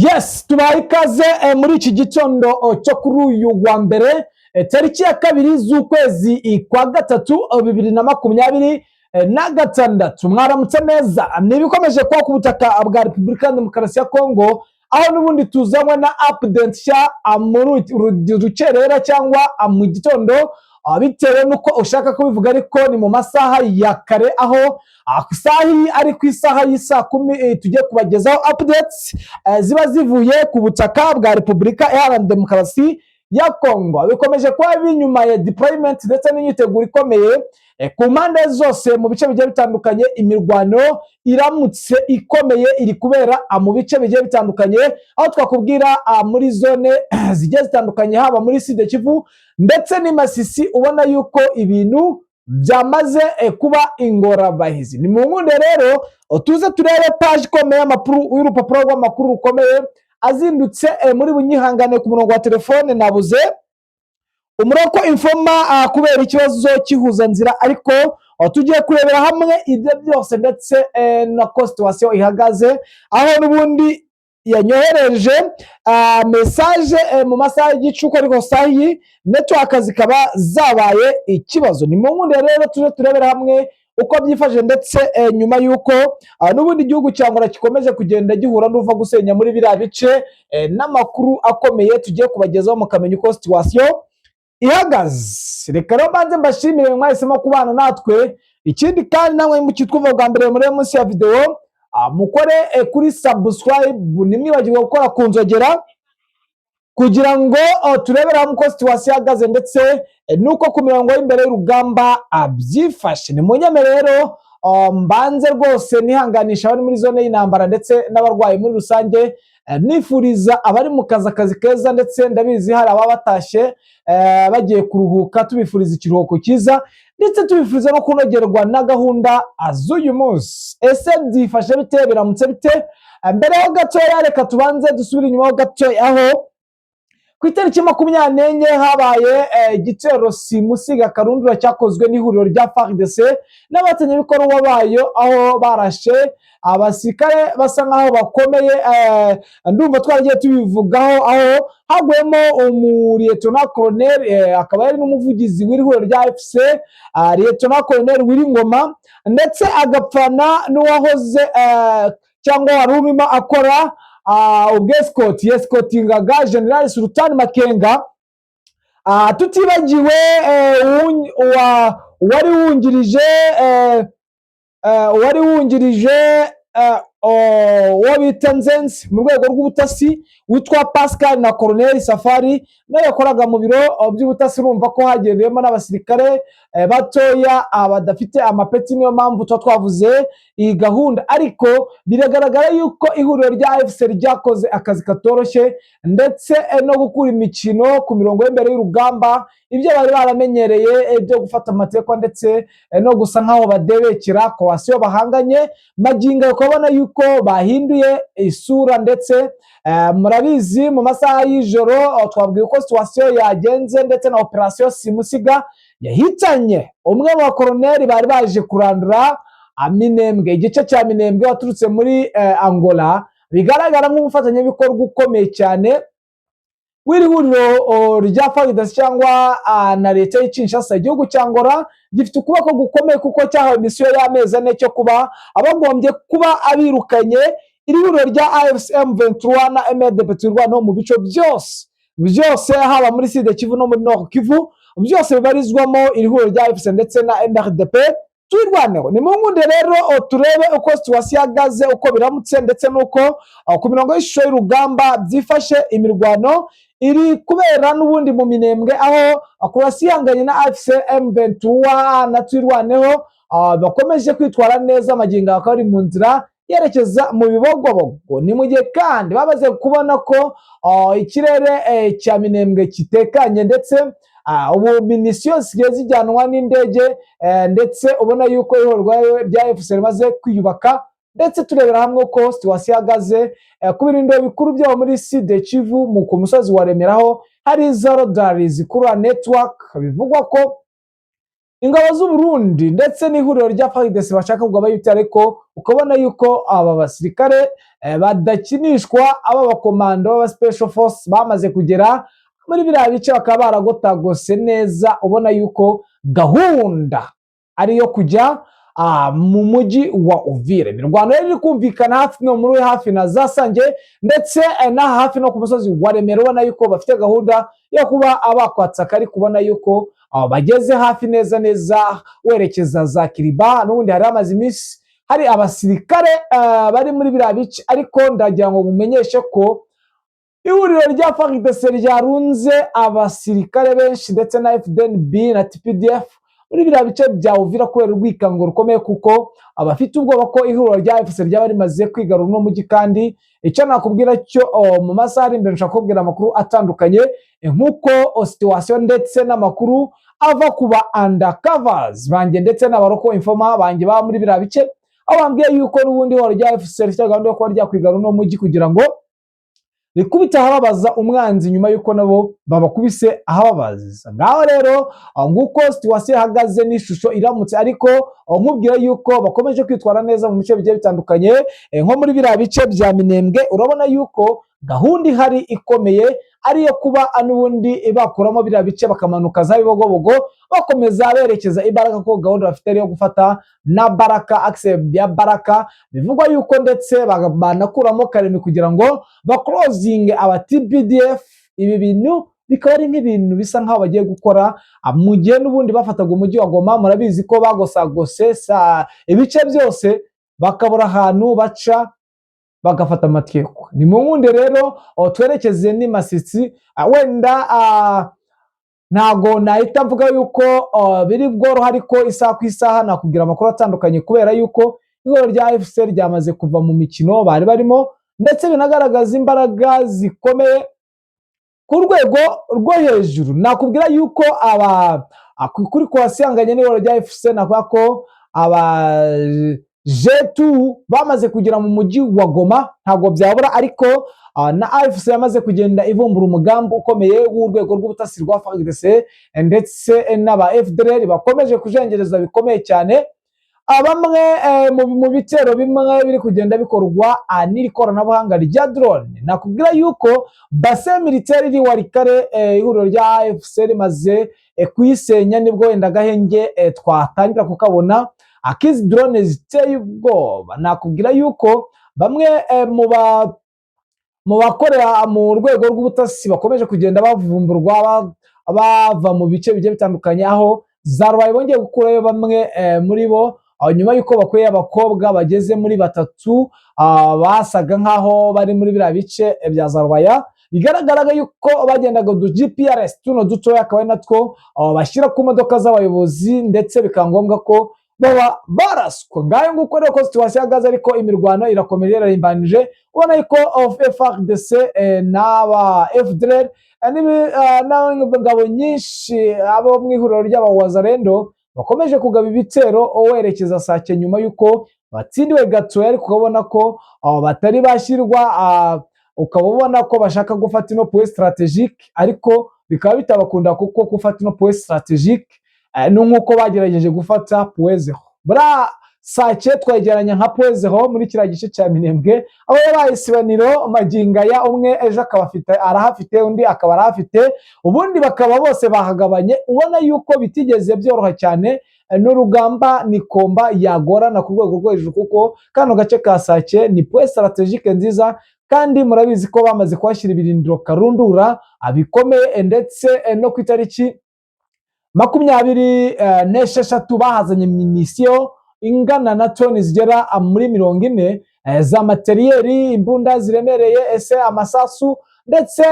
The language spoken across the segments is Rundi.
Yes, tubaye ikaze muri iki gitondo cyo kuri uyu wa mbere, tariki ya 2 z'ukwezi kwa gatatu, 2026. Mwaramutse neza. Ni ibikomeje kuba ku butaka bwa Repubulika ya Demokarasi ya Kongo, aho n'ubundi tuzanywe na update nshya muri rukerera cyangwa mu gitondo, bitewe n'uko ushaka kubivuga, ariko ni mu masaha ya kare, aho ku isaha iyi ari ku isaha y'isaa 10 tugiye kubagezaho updates ziba zivuye ku butaka bwa Repubulika Iharanira Demokarasi ya Kongo. Bikomeje kuba binyuma ya deployment ndetse n'imyiteguro ikomeye ku mpande zose mu bice bigiye bitandukanye. Imirwano iramutse ikomeye iri kubera mu bice bigiye bitandukanye, aho twakubwira muri zone zigiye zitandukanye, haba muri Sud Kivu ndetse n'i Masisi, ubona yuko ibintu byamaze kuba ingorabahizi. Ni mu nkunde rero tuze turebe page ikomeye y'amakuru, y'urupapuro rw'amakuru rukomeye azindutse. Muri bunyihangane, ku murongo wa telefone nabuze umuroko informa kubera ikibazo cy'ihuzanzira, ariko tugiye kurebera hamwe ibyo byose ndetse na ko situation ihagaze, aho n'ubundi yanyohereje message mu masaha y'igicuku, ariko saha iyi network zikaba zabaye ikibazo. Ni mu nkunde rero tuje turebera hamwe uko byifashe, ndetse nyuma y'uko n'ubundi igihugu cya Angola gikomeje kugenda gihura n'uva gusenya muri biriya bice, n'amakuru akomeye tugiye kubagezaho mukamenya uko situation ihagaze. Reka rero mbanze mbashimire mwahisemo kubana natwe. Ikindi kandi, namwe mukitwumva bwa mbere, muri munsi ya videwo mukore kuri subscribe, ntimwibagirwe gukora ku nzogera kugira ngo turebere hamwe uko situation ihagaze ndetse n'uko ku mirongo y'imbere y'urugamba byifashe. Ni munyeme rero mbanze rwose nihanganisha abari muri zone y'intambara ndetse n'abarwayi muri rusange, nifuriza abari mu kazi akazi keza, ndetse ndabizi hari ababa batashye bagiye kuruhuka, tubifuriza ikiruhuko cyiza ndetse tubifuriza no kunogerwa na gahunda z'uyu munsi. Ese byifashe bite? Biramutse bite? Mbere ho gatoya, reka tubanze dusubire inyuma ho gatoya, aho ku itariki 24 habaye igitero simusiga karundura cyakozwe n'ihuriro rya FARDC n'abafatanyabikorwa bayo, aho barashe abasirikare basa nkaho bakomeye. Ndumva twaragiye tubivugaho, aho haguyemo umuliyetona koroneri, akaba yari n'umuvugizi w'iri huriro rya AFC, liyetona koroneri Wiringoma, ndetse agapfana n'uwahoze cyangwa wari urimo akora ubwesikoti, yesikotingaga General Sultan Makenga, tutibagiwe uwari wungirije uwo bita Nzenzi mu rwego rw'ubutasi witwa Pascal, na Colonel Safari nawe yakoraga mu biro by'ubutasi. Urumva ko hagendeyemo n'abasirikare batoya badafite amapeti, niyo mpamvu tuba twavuze iyi gahunda. Ariko biragaragara yuko ihuriro rya AFC ryakoze akazi katoroshye, ndetse no gukura imikino ku mirongo y'imbere y'urugamba, ibyo bari baramenyereye byo gufata amatekwa ndetse no gusa nk'aho badebekera coalition bahanganye. Magingo ayo ukabona yuko bahinduye isura, ndetse murabizi mu masaha y'ijoro twabwiye uko situation yagenze, ndetse na operasiyo simusiga yahitanye umwe mu bakoroneri bari baje kurandura Minembwe, igice cya Minembwe, waturutse muri Angola, bigaragara nk'umufatanyabikorwa ukomeye cyane w'iri huriro rya FARDC cyangwa na leta y'i Kinshasa. Igihugu cya Angola gifite ukuboko gukomeye kuko cyahawe misiyo y'amezi 4 cyo kuba abagombye kuba abirukanye iri huriro rya AFC M23 na MRDP Twirwaneho mu bice byose byose, haba muri Sud Kivu no muri Nord Kivu, byose bibarizwamo iri huriro rya AFC ndetse na MRDP Twirwaneho. Ni mu nkunde rero turebe uko situation ihagaze, uko biramutse, ndetse n'uko ku mirongo y'ishusho y'urugamba byifashe. Imirwano iri kubera n'ubundi mu Minembwe, aho coalition ihanganye na AFC M23 na Twirwaneho bakomeje kwitwara neza. Magingo bakaba bari mu nzira yerekeza mu Bibogobogo. Ni mu gihe kandi bamaze kubona ko ikirere cya Minembwe kitekanye, ndetse ubu munitions zigiye zijyanwa n'indege, ndetse ubona yuko ihuriro rya AFC rimaze kwiyubaka, ndetse turebera hamwe uko situation ihagaze ku birindiro bikuru byabo muri Sud Kivu, mu ku musozi wa Remeraho hari za radari zikurura network, bivugwa ko Ingabo z'u Burundi ndetse n'ihuriro rya FARDC bashaka kugaba ibitero, ariko ukabona yuko aba basirikare badakinishwa, aba bakomando b'aba special force bamaze kugera muri biriya bice, bakaba baragotagose neza. Ubona yuko gahunda ari iyo kujya mu mujyi wa Uvira. Imirwano yari iri kumvikana hafi no muri hafi na za Sange, ndetse n'aha hafi no ku musozi wa Remera. Ubona yuko bafite gahunda yo kuba bakwataka, ariko ubona yuko bageze hafi neza neza werekeza za Kiriba. N'ubundi hari hamaze iminsi hari abasirikare bari muri biriya bice, ariko ndagira ngo mumenyeshe ko ihuriro rya FARDC ryarunze abasirikare benshi, ndetse na FDNB na TPDF muri biriya bice bya Uvira, kubera urwikango rukomeye, kuko abafite ubwoba ko ihuriro rya AFC ryaba rimaze kwigarura uno mujyi. Kandi icyo nakubwira cyo, mu masaha ari imbere nshaka kubwira amakuru atandukanye, nk'uko situation ndetse n'amakuru ava ku ba undercovers banjye ndetse n'aba local informer banjye baba muri biriya bice, aho bambwiye yuko n'ubundi ihuriro rya AFC rifite gahunda yo kuba ryakwigarura uno mujyi kugira ngo rikubita ahababaza umwanzi, nyuma y'uko nabo babakubise ahababaza. Ngaho rero nguko situation ihagaze n'ishusho iramutse, ariko nkubwira yuko bakomeje kwitwara neza mu bice bigiye bitandukanye, nko muri biriya bice bya Minembwe. Urabona yuko gahunda ihari ikomeye ari iyo kuba n'ubundi bakuramo biriya bice, bakamanuka za Bibogobogo, bakomeza berekeza imbaraga, ko gahunda bafite ari iyo gufata na Baraka, axe ya Baraka. Bivugwa yuko ndetse banakuramo Karemi kugira ngo bakorozinge aba TPDF. Ibi bintu bikaba ari nk'ibintu bisa nk'aho bagiye gukora mu gihe n'ubundi bafataga umujyi wa Goma. Murabizi ko bagosagose ibice byose, bakabura ahantu baca, bagafata amateko. Ni mu nkunde rero twerekeze ni Masisi. Wenda ntago nahita mvuga yuko biri bworoha, ariko isaha ku isaha nakubwira amakuru atandukanye, kubera yuko ihuriro rya AFC ryamaze kuva mu mikino bari barimo, ndetse binagaragaza imbaraga zikomeye ku rwego rwo hejuru. Nakubwira yuko aba kuri kwasiyanganye n'ihuriro rya AFC, nakuvuga ko aba G2 bamaze kugera mu mujyi wa Goma, ntabwo byabura. Ariko na AFC yamaze kugenda ivumbura umugambi ukomeye w'urwego rw'ubutasi rwa FARDC ndetse n'aba FDLR bakomeje kujengereza bikomeye cyane. Bamwe mu bitero bimwe biri kugenda bikorwa n'iri koranabuhanga rya drone. Nakubwira yuko base militaire iri Walikale, ihuriro rya AFC rimaze kuyisenya, nibwo wenda agahenge twatangira kukabona akizi drone ziteye ubwoba. Nakubwira yuko bamwe mu bakorera mu rwego rw'ubutasi bakomeje kugenda bavumburwa, bava mu bice bigiye bitandukanye, aho za Rubaye bongeye gukurayo bamwe muri bo, nyuma y'uko bakuye abakobwa bageze muri batatu basaga nk'aho bari muri biriya bice bya za Rubaya. Bigaragaraga yuko bagendaga udu GPRS tuno dutoya, akaba ari natwo bashyira ku modoka z'abayobozi, ndetse bikaba ngombwa ko baba baraswa. Ngayo nguko rero ko situation ihagaze, ariko imirwano irakomeje, irarimbanije. Ubona yuko FARDC n'aba FDLR n'ingabo nyinshi abo mu ihuriro ry'abawazarendo bakomeje kugaba ibitero werekeza Sake, nyuma y'uko batsindiwe gatoya, ariko ukabona ko batari bashyirwa, ukaba ubona ko bashaka gufata ino point stratégique, ariko bikaba bitabakunda, kuko gufata ino point stratégique ni nk'uko bagerageje gufata Point Zéro. Buriya Sake twegeranya nka Point Zéro muri kiriya gice cya Minembwe, aho yabaye isibaniro magingo aya. Umwe ejo akaba afite arahafite, undi akaba arahafite, ubundi bakaba bose bahagabanye. Ubona yuko bitigeze byoroha cyane, n'urugamba ni combat yagorana ku rwego rwo hejuru, kuko kano gace ka Sake ni point stratégique nziza, kandi murabizi ko bamaze kuhashyira ibirindiro karundura bikomeye. Ndetse no ku itariki 26 bahazanye munition ingana na toni zigera muri 40 za matériel, imbunda ziremereye, ese amasasu, ndetse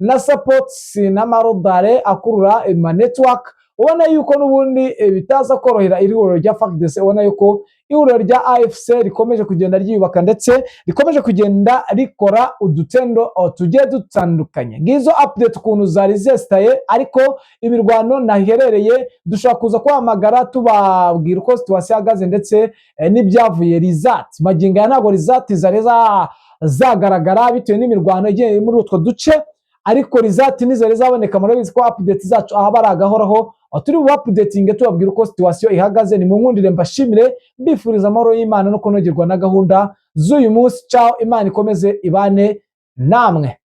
na supports n'amarodare akurura ma network. Ubona yuko n'ubundi bitaza korohera iri huriro rya FARDC. Ubona yuko ihuriro rya AFC rikomeje kugenda ryiyubaka, ndetse rikomeje kugenda rikora udutendo tugiye dutandukanye. Ngizo update ukuntu zari zesitaye, ariko imirwano naherereye dushobora kuza kuhamagara tubabwira uko situation ihagaze, ndetse n'ibyavuye result. Magingo aya ntabwo result zari zagaragara bitewe n'imirwano igiye muri utwo duce, Ariko result nizari zaboneka, murabizi ko update zacu aha bari agahoraho, turi bu updating tubabwira uko situation ihagaze. Ni mu nkundire mbashimire, mbifuriza amahoro y'Imana no kunogerwa na gahunda z'uyu munsi. Ciao, Imana ikomeze ibane namwe.